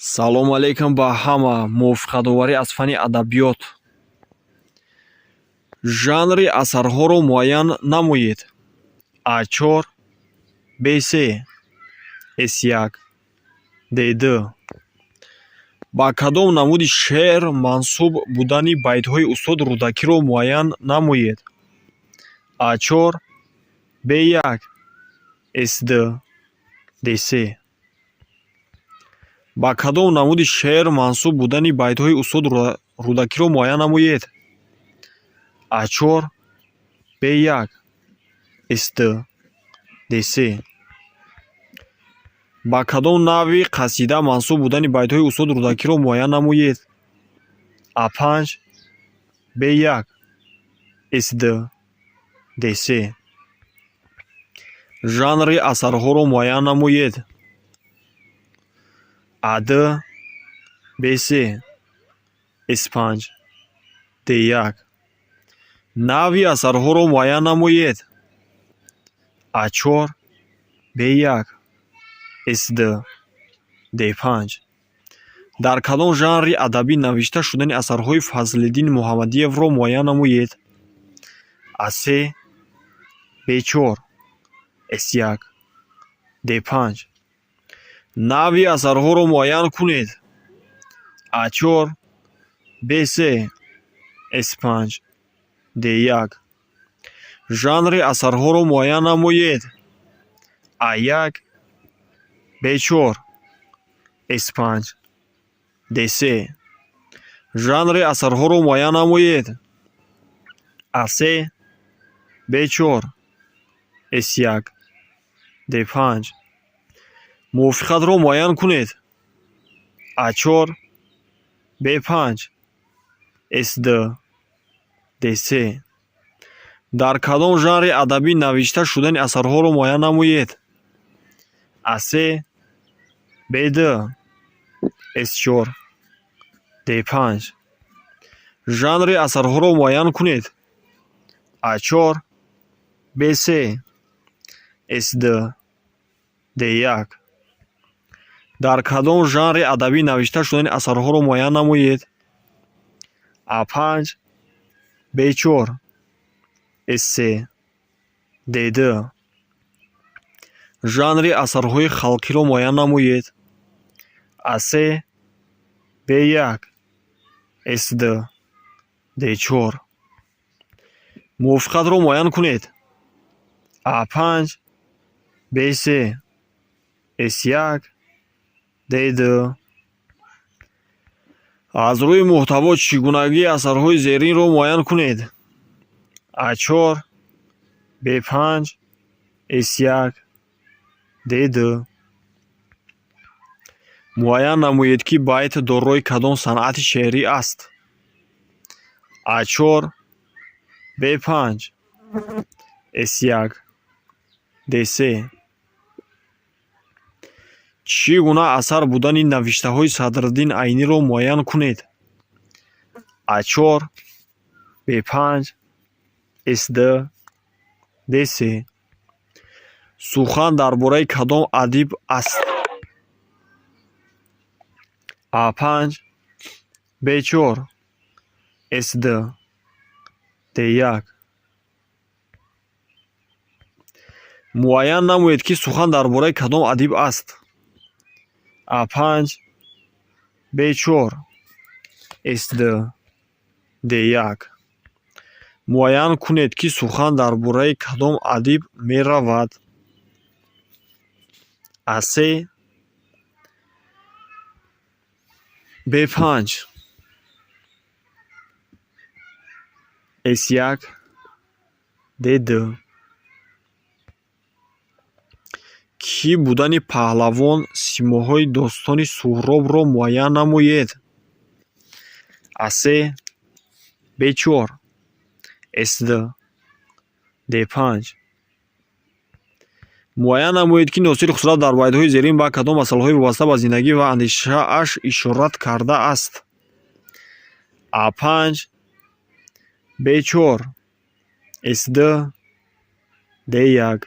Салому алейкум ба ҳама. Мувофиқатоварӣ аз фанни адабиёт. Жанри асарҳоро муайян намоед. А4, Б3, С1, Д2. Ба кадом намуди шеър мансуб будани байтҳои устод Рӯдакиро муайян намоед. А4, Б1, С2, Д3. Ба кадом намуди шеър мансуб будани байтҳои устод Рӯдакиро муайян намоед. А4, Б1, С2, Д3. Ба кадом навъи қасида мансуб будани байтҳои устод Рӯдакиро муайян намоед. А5, Б1, С2, Д3. Жанри асарҳоро муайян намоед. А2, Б3, С5, Д1. Навъи асарҳоро муайян намоед. А4, Б1, С2, Д5. Дар кадом жанри адабӣ навишта шудани асарҳои Фазлиддин Муҳаммадиевро муайян намоед. А3, Б4, С1, Д5. Навъи асарҳоро муайян кунед. А4, Б3, С5, Д1. Жанри асарҳоро муайян намоед. А1, Б4, С5, Д3. Жанри асарҳоро муайян намоед. А3, Б4, С1, Д5. Мувофиқатро муайян кунед. А4, Б5, С2, Д3. Дар кадом жанри адабӣ навишта шудани асарҳоро муайян намоед. А3, Б2, С4, Д5. Жанри асарҳоро муайян кунед. А4, Б3, С2, Д1. Дар кадом жанри адабӣ навишта шудани асарҳоро муайян намоед. А5, Б4, С3, Д2. Жанри асарҳои халқиро муайян намоед. А3, Б1, С2, Д4. Мувофиқатро муайян кунед. А5, Б3, С1, Д2. Аз рӯи муҳтаво чӣ гунагии асарҳои зеринро муайян кунед. А4, Б5, С1, Д2. Муайян намоед, ки байт дорои кадом санъати шеърӣ аст. А4, Б5, С1, Д3. Чӣ гуна асар будани навиштаҳои Садриддин Айниро муайян кунед. А4, Б5, С2, Д3. Сухан дар бораи кадом адиб аст? А5, Б4, С2, Д1. Муайян намоед, ки сухан дар бораи кадом адиб аст. А5, Б4, С2, Д1. Муайян кунед, ки сухан дар бораи кадом адиб меравад. А3, Б5, С1, Д2. Кӣ будани паҳлавон симоҳои достони Суҳробро муайян намоед. А3, Б4, С2, Д5. Муайян намоед, ки Носири Хусрав дар байтҳои зерин ба кадом масъалаҳои вобаста ба зиндагӣ ва андешааш ишорат кардааст. А5, Б4, С2, Д1.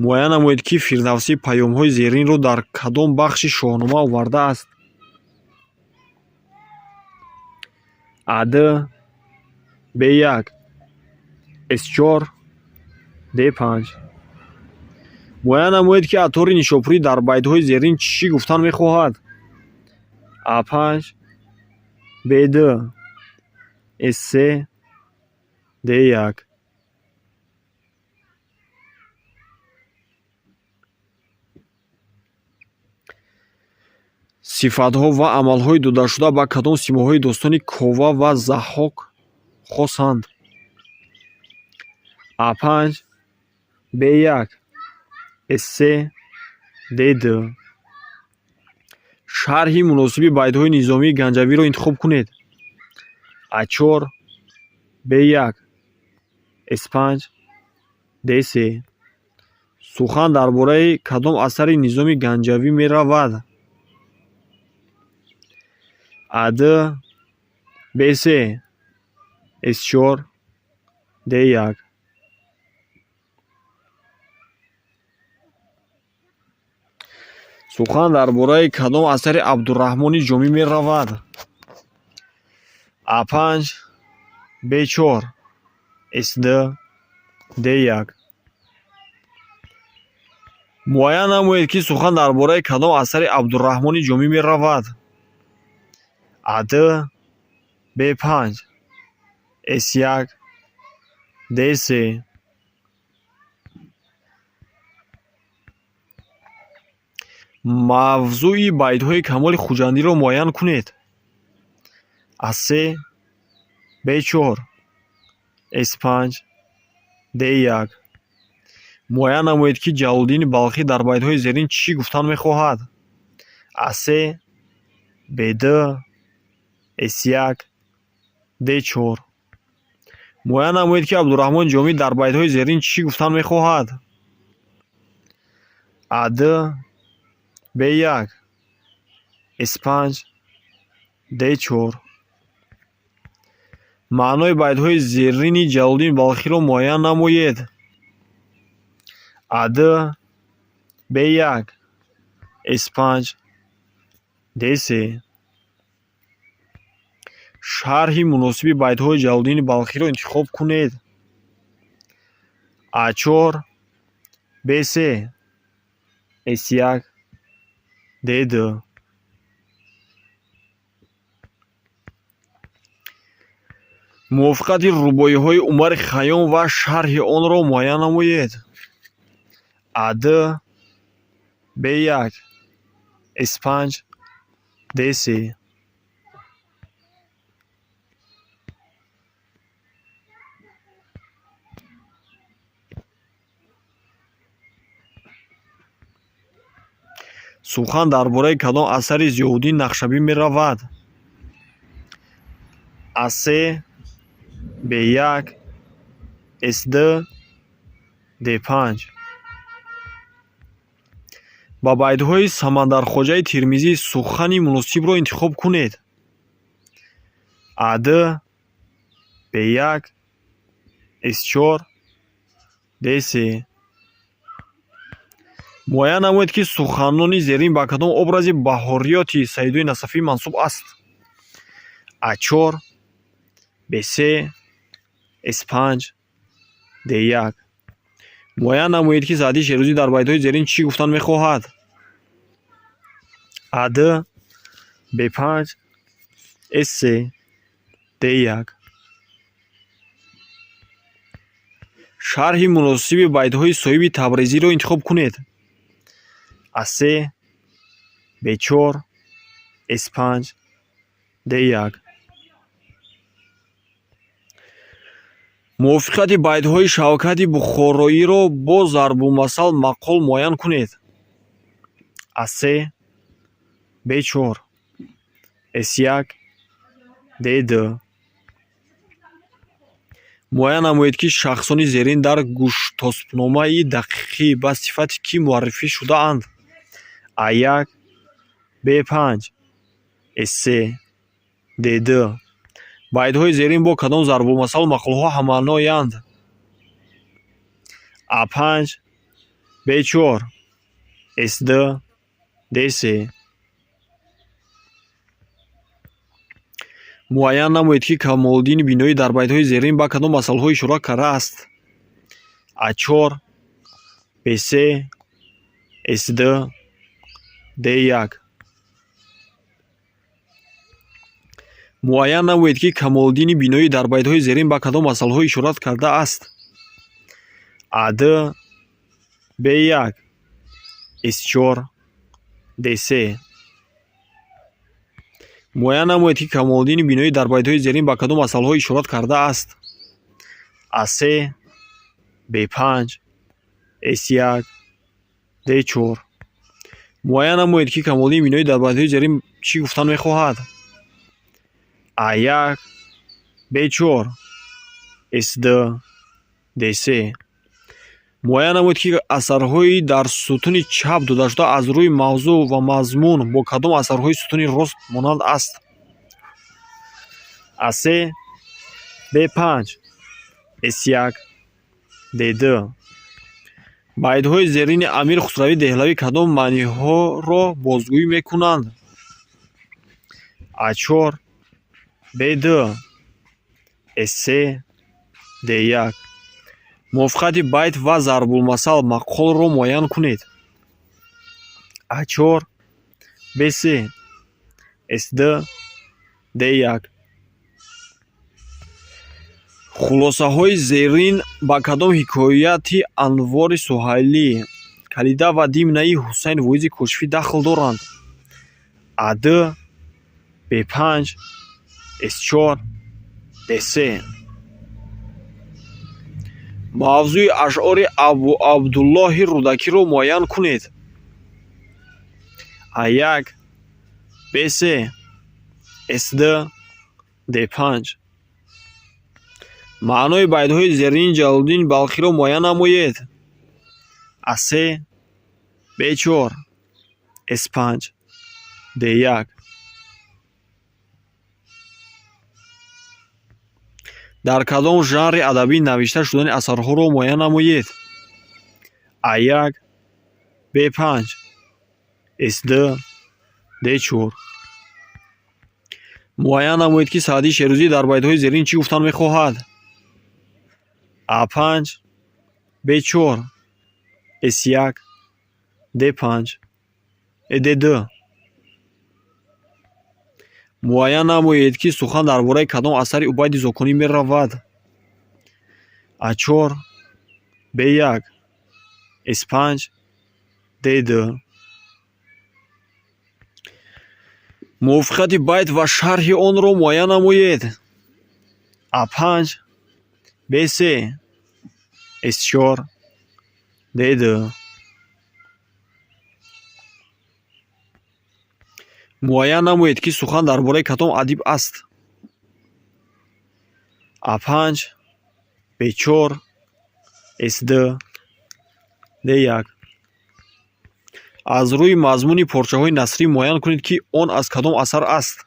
Муайян намоед, ки Фирдавсӣ паёмҳои зеринро дар кадом бахши Шоҳнома овардааст. А2, Б1, С4, Д5. Муайян намоед, ки Аттори Нишопурӣ дар байтҳои зерин чӣ гуфтан мехоҳад. А5, Б2, С3, Д1. Сифатҳо ва амалҳои додашуда ба кадом симоҳои достони Кова ва Заҳҳок хосанд? А5, Б1, С3, Д2. Шарҳи муносиби байтҳои Низомии Ганҷавиро интихоб кунед. А4, Б1, С5, Д3. Сухан дар бораи кадом асари Низоми Ганҷавӣ меравад? А2, Б3, С4, Д1. Сухан дар бораи кадом асари Абдураҳмони Ҷомӣ меравад? А5, Б4, С2, Д1. Муайян намоед, ки сухан дар бораи кадом асари Абдураҳмони Ҷомӣ меравад. А2, Б5, С1, Д3. Мавзӯи байтҳои Камоли Хуҷандиро муайян кунед. А3, Б4, С5, Д1. Муайян намоед, ки Ҷалолиддини Балхӣ дар байтҳои зерин чӣ гуфтан мехоҳад. А3, Б2, С1, Д4. Муайян намоед, ки Абдураҳмони Ҷомӣ дар байтҳои зерин чӣ гуфтан мехоҳад. А2, Б1, С5, Д4. Маънои байтҳои зерини Ҷалолиддини Балхиро муайян намоед. А2, Б1, С5, Д3. Шарҳи муносиби байтҳои Ҷалолиддини Балхиро интихоб кунед. А4, Б3, С1, Д2. Мувофиқати рубоиҳои Умари Хайём ва шарҳи онро муайян намоед. А2, Б1, С5, Д3. Сухан дар бораи кадом асари Зиёвуддин Нақшабӣ меравад? А3, Б1, С2, Д5. Ба байтҳои Самандархоҷаи Термизӣ сухани муносибро интихоб кунед. А2, Б1, С4, Д3. Муайян намоед, ки суханони зерин ба кадом образи баҳориёти Саидои Насафӣ мансуб аст. А4, Б3, С5, Д1. Муайян намоед, ки Саъдии Шерозӣ дар байтҳои зерин чӣ гуфтан мехоҳад. А2, Б5, С3, Д1. Шарҳи муносиби байтҳои Соҳиби Табрезиро интихоб кунед. А3, Б4, С5, Д1. Мувофиқати байтҳои Шавкати Бухороиро бо зарбулмасал мақол муайян кунед. А3, Б4, С1, Д2. Муайян намоед, ки шахсони зерин дар Гуштоспномаи дақиқӣ ба сифати кӣ муаррифӣ шудаанд. А1, Б5, С3, Д2. Байтҳои зерин бо кадом зарбулмасалу мақолҳо ҳаммаъноянд? А5, Б4, С2, Д3. Муайян намоед, ки Камолиддини Биноӣ дар байтҳои зерин ба кадом масъалаҳо ишора кардааст. А4, Б3, С2, Д1. Муайян намоед, ки Камолиддини Биноӣ дар байтҳои зерин ба кадом масъалаҳо ишорат кардааст. А2, Б1, С4, Д3. Муайян намоед, ки Камолиддини Биноӣ дар байтҳои зерин ба кадом масъалаҳо ишорат кардааст. А3, Б5, С1, Д4. Муайян намоед, ки Камолиддини Биноӣ дар байтҳои зерин чӣ гуфтан мехоҳад. А1, Б4, С2, Д3. Муайян намоед, ки асарҳои дар сутуни чап додашуда аз рӯи мавзӯъ ва мазмун бо кадом асарҳои сутуни рост монанд аст. А3, Б5, С1, Д2. Байтҳои зерини Амир Хусрави Деҳлавӣ кадом маъниҳоро бозгӯӣ мекунанд? А4, Б2, С3, Д1. Мувофиқати байт ва зарбулмасал мақолро муайян кунед. А4, Б3, С2, Д1. Хулосаҳои зерин ба кадом ҳикояти Анвори Суҳайлӣ, Калида ва Димнаи Ҳусайн Воизи Кошифӣ дахл доранд? А2, Б5, С4, Д3. Мавзӯи ашъори Абуабдуллоҳи Рӯдакиро муайян кунед. А1, Б3, С2, Д5. Маънои байтҳои зерини Ҷалолиддини Балхиро муайян намоед. А3, Б4, С5, Д1. Дар кадом жанри адабӣ навишта шудани асарҳоро муайян намоед. А1, Б5, С2, Д4. Муайян намоед, ки Саъдии Шерозӣ дар байтҳои зерин чӣ гуфтан мехоҳад. А5, Б4, С1, Д5, Д2. Муайян намоед, ки сухан дар бораи кадом асари Убайди Зоконӣ меравад. А4, Б1, С5, Д2. Мувофиқати байт ва шарҳи онро муайян намоед. А5, Б3, С4, Д2. Муайян намоед, ки сухан дар бораи кадом адиб аст. А5, Б4, С2, Д1. Аз рӯи мазмуни порчаҳои насрӣ муайян кунед, ки он аз кадом асар аст.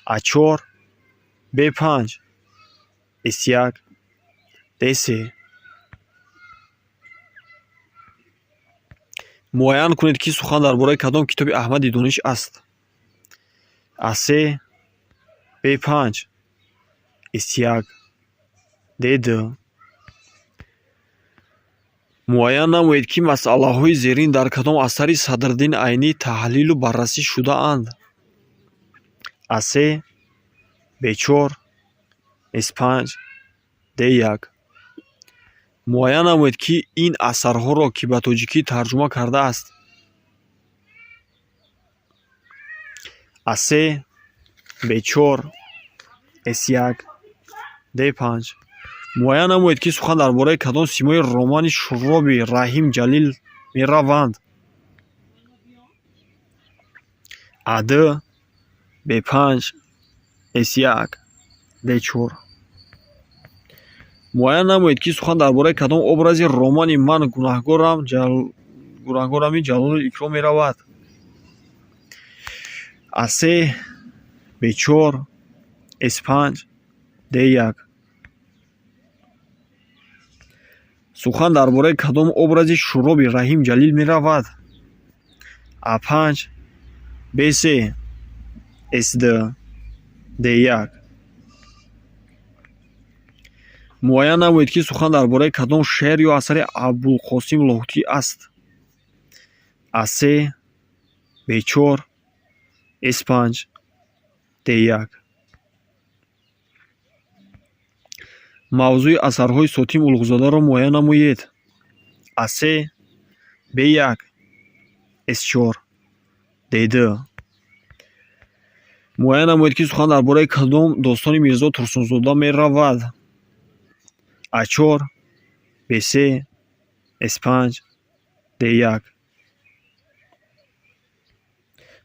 А4, Б5, С1, Д3. Муайян кунед, ки сухан дар бораи кадом китоби Аҳмади Дониш аст. А3, Б5, С1, Д2. Муайян намоед, ки масъалаҳои зерин дар кадом асари Садриддин Айнӣ таҳлилу баррасӣ шудаанд. А3, Б4, С5, Д1. Муайян намоед, ки ин асарҳоро ки ба тоҷикӣ тарҷума кардааст. А3, Б4, С1, Д5. Муайян намоед, ки сухан дар бораи кадом симои романи Шӯроби Раҳим Ҷалил мераванд. А2, Б5, С1, Д4. Муайян намоед, ки сухан дар бораи кадом образи романи Ман гунаҳгорами Ҷалолу Икром меравад. А3, Б4, С5, Д1. Сухан дар бораи кадом образи Шӯроби Раҳим Ҷалил меравад? А5, Б3, С2, Д1. Муайян намоед, ки сухан дар бораи кадом шеър ё асари Абулқосим Лоҳутӣ аст. А3, Б4, С5, Д1. Мавзӯи асарҳои Сотим Улуғзодаро муайян намоед. А3, Б1, С4, Д2. Муайян намоед, ки сухан дар бораи кадом достони Мирзо Турсунзода меравад. А4, Б3, С5, Д1.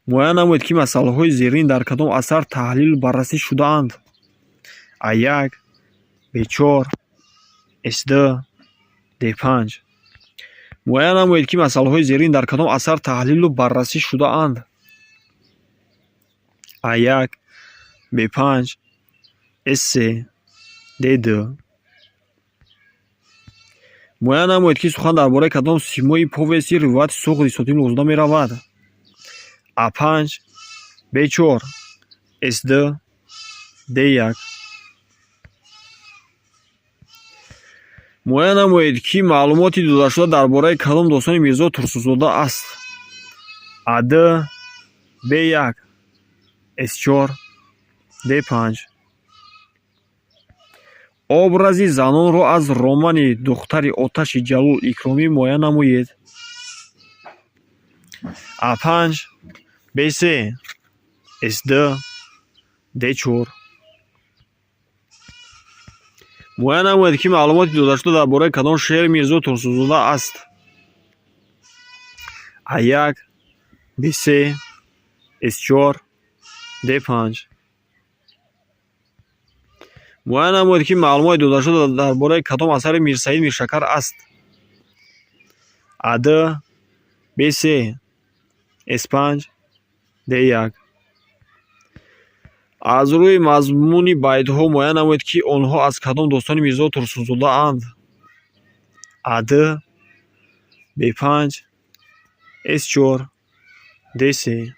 Муайян намоед, ки масъалаҳои зерин дар кадом асар таҳлилу баррасӣ шудаанд. А1, Б4, С2, Д5. Муайян намоед, ки масъалаҳои зерин дар кадом асар таҳлилу баррасӣ шудаанд. А1, Б5, С3, Д2. Муайян намоед, ки сухан дар бораи кадом симои повести ривояти Суғди Сотим Улуғзода меравад. А5, Б4, С2, Д1. Муайян намоед, ки маълумоти додашуда дар бораи кадом достони Мирзо Турсунзода аст. А2, Б1, С4, Д5. Образи занонро аз романи Духтари оташи Ҷалол Икромӣ муайян намоед. А5, Б3, С2, Д4. Муайян намоед, ки маълумоти додашуда дар бораи кадом шеъри Мирзо Турсунзода аст. А1, Б3, С4, Д5. Муайян намоед, ки маълумоти додашуда дар бораи кадом асари Мирсаид Миршакар аст. А2, Б3, С5, Д1. Аз рӯи мазмуни байтҳо муайян намоед, ки онҳо аз кадом достони Мирзо Турсунзодаанд. А2, Б5, С4, Д3.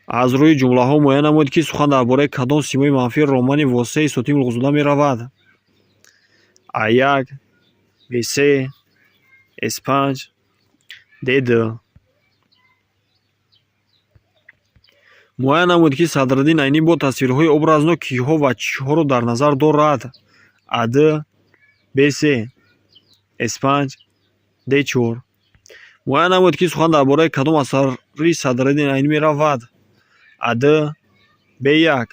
Аз рӯи ҷумлаҳо муайян намоед, ки сухан дар бораи кадом симои манфии романи Восеи Сотим Улуғзода меравад. А1, Б3, С5, Д2. Муайян намоед, ки Садриддин Айнӣ бо тасвирҳои образнок киҳо ва чиҳоро дар назар дорад. А2, Б3, С5, Д4. Муайян намоед, ки сухан дар бораи кадом асари Садриддин Айнӣ меравад. А2, Б1,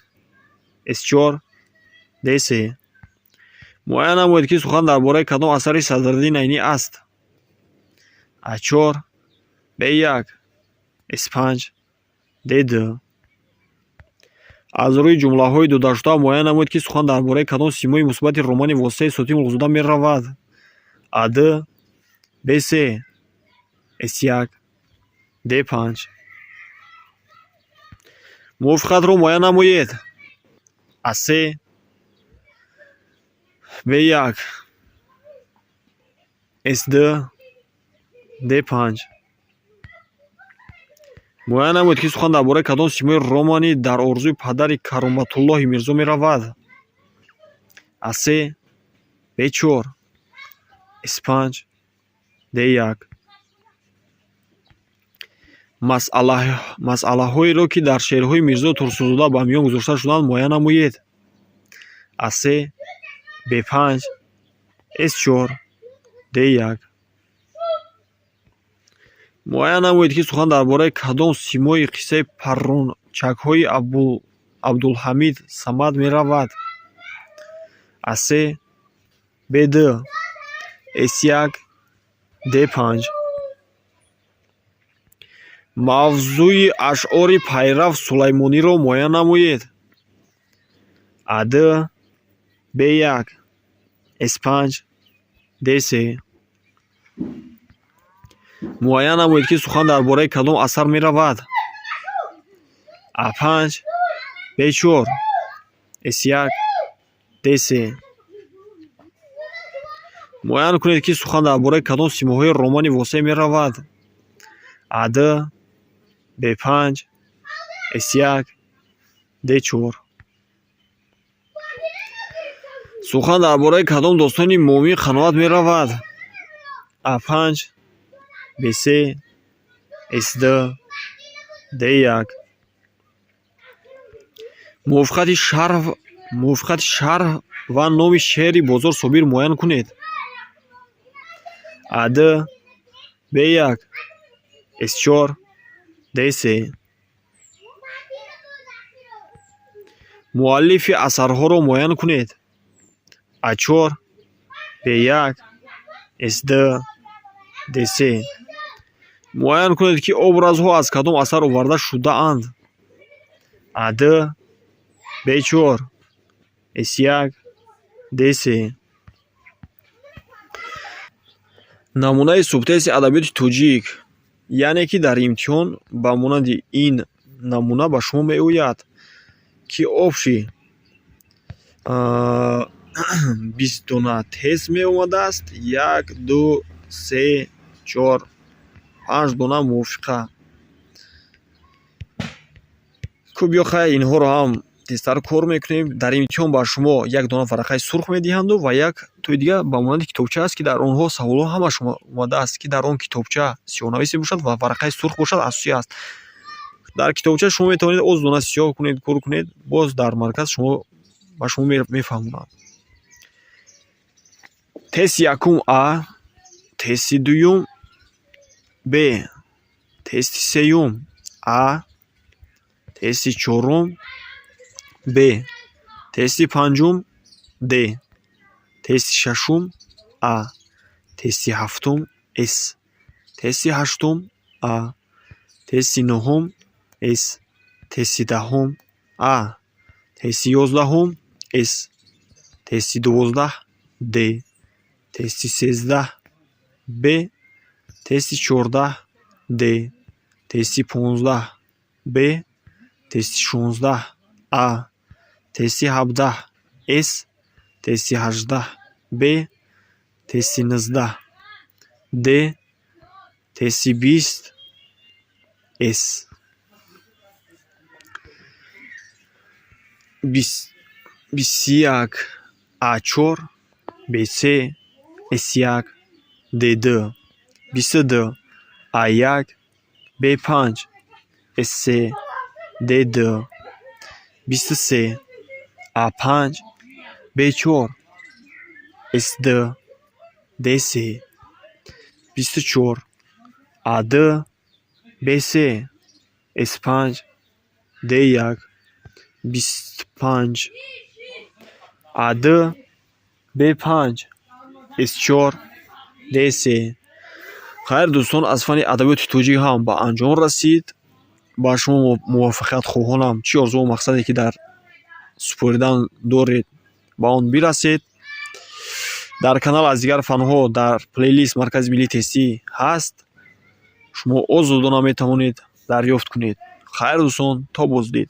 С4, Д3. Муайян намоед, ки сухан дар бораи кадом асари Садриддин Айнӣ аст. А4, Б1, С5, Д2. Аз рӯи ҷумлаҳои додашуда муайян намоед, ки сухан дар бораи кадом симои мусбати романи Восеи Сотим Улуғзода меравад. А2, Б3, С1, Д5. Мувофиқатро муайян намоед. А3, Б1, С2, Д5. Муайян намоед, ки сухан дар бораи кадом симои романи Дар орзуи падари Кароматуллоҳи Мирзо меравад. А3, Б4, С5, Д1. Масъалаҳоеро, ки дар шеърҳои Мирзо Турсунзода ба миён гузошта шудаанд, муайян намоед. А3, Б5, С4, Д1. Муайян намоед, ки сухан дар бораи кадом симои қиссаи Паррончакҳои Абдулҳамид Самад меравад. А3, Б2, С1, Д5. Мавзӯи ашъори Пайрав Сулаймониро муайян намоед. А2, Б1, С5, Д3. Муайян намоед, ки сухан дар бораи кадом асар меравад. А5, Б4, С1, Д3. Муайян кунед, ки сухан дар бораи кадом симоҳои романи Восеъ меравад: А2, Б5, С1, Д4. Сухан дар бораи кадом достони Момин Қаноат меравад: А5, Б3, С2, Д1. Мувофиқати шарҳ ва номи шеъри Бозор Собир муайян кунед: А2, Б1, С4, Д3. Муаллифи асарҳоро муайян кунед: А4, Б1, С2, Д3. Муайян кунед, ки образҳо аз кадом асар оварда шудаанд: А2, Б4, С1, Д3. Намунаи субтести адабиёти тоҷик, яъне ки дар имтиҳон ба монанди ин намуна ба шумо меояд, ки общий 20 дона тест меомадааст, як, ду, се, чор, панҷ дона мувофиқа. Ку биё, хай, инҳоро ҳам тезтар кор мекунем. Дар имтиҳон ба шумо як дона варақаи сурх медиҳанду ва як тои дигар ба монанди китобча аст, ки дар онҳо саволҳо ҳамаш омадааст, ки дар он китобча сиёҳнавис мебошад ва варақаи сурх бошад, асосӣ аст. Дар китобча шумо метавонед озодона сиёҳ кунед, кор кунед, боз дар марказ шумо ба шумо мефаҳмонанд. Тести якум А, тести дуюм Б, тести сеюм А, тести чорум Б, тести панҷум Д, тести шашум А, тести ҳафтум С, тести ҳаштум А, тести нуҳум С, тести 10-ум А, тести 11-ум С, тести 12 Д, тести 13 Б, тести 14 Д, тести 15 Б, тести 16 А, тести 17 С, тести 18 Б, тести 19 Д, тести 20 С. 21: А4, Б3, С1, Д2. 22: А1, Б5, С3, Д2. 23: А5, Б4, С2, Д3. 24: А2, Б3, С5, Д1. 25: А2, Б5, С4, Д3. Хайр, дӯстон, аз фанни адабиёти тоҷик ҳам ба анҷом расид. Ба шумо муваффақият хоҳонам. Чӣ орзуву мақсаде, ки дар супоридан доред, ба он бирасед. Дар канал аз дигар фанҳо дар плейлист Маркази миллии тестӣ ҳаст, шумо озодона метавонед дарёфт кунед. Хайр, дӯстон, то боздид.